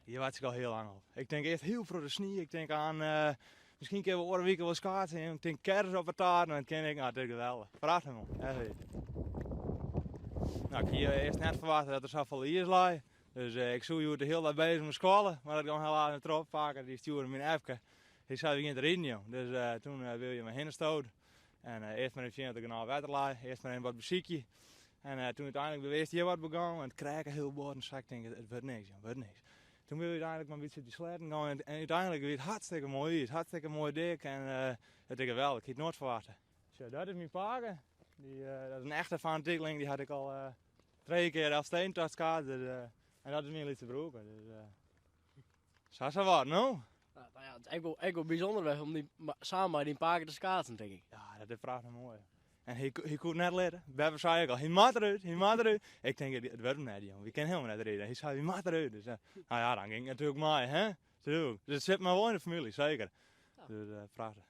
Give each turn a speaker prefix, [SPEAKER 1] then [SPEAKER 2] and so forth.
[SPEAKER 1] Hjir wachtsje ik al hiel lang op. Ik tink earst hiel protte snie, ik tink oan miskien kinne we oare wike wol skaatse. Ik tink kers op 'e taart, dan kin ik, no, it is geweldich. Prachtich man, echt wier. No, ik hie earst net ferwachte dat der safolle iis lei. Dus ik soe hjoed de hiele dei bezig mei skoalle, mar dat gong helaas net troch. Pake dy stjoerde my in appke. Hy sei, we gean te riden, jong. Dus toen binne we hjir mar hinne stood. En earst mar even sjen oft der genôch wetter lei, earst mar even wat besykje. En toen úteinlik binne we earst hjir wat begûn en it kreake hiel bot en sa. Ik tink, it wurdt niks, jong, it wurdt niks. Toen binne we úteinlik mar in bytsje op dy sleatten gien en úteinlik wie it hartstikke moai iis, hartstikke moai dik en it is geweldich. Ik hie it noait ferwachte. Sjoch, dat is myn pake. Dy, dat is in echte fanatiekeling, dy hat ek al trije kear Elfstedentocht skaatst. Dus, en dat is myn lytse broerke. Dus, sa sa wat, no?
[SPEAKER 2] Nou ja, it is ek wol bysûnder wer om dy samen mei dyn pake te skaatsen, tink ik.
[SPEAKER 1] Ja, dat is prachtich moai. En hy koe it net litte. Beppe sei ek al, hy moat derút, hy moat derút. Ik tink, it wurdt him net, jong. Wy kinne helemaal net ride. Hy sei, wy moatte derút. Dus, nou ja, dan ging ik natuerlik mei, hè? Tuurlijk. Dus it sit mar wol yn de famylje, seker.
[SPEAKER 2] Ja.
[SPEAKER 1] Dus prachtich.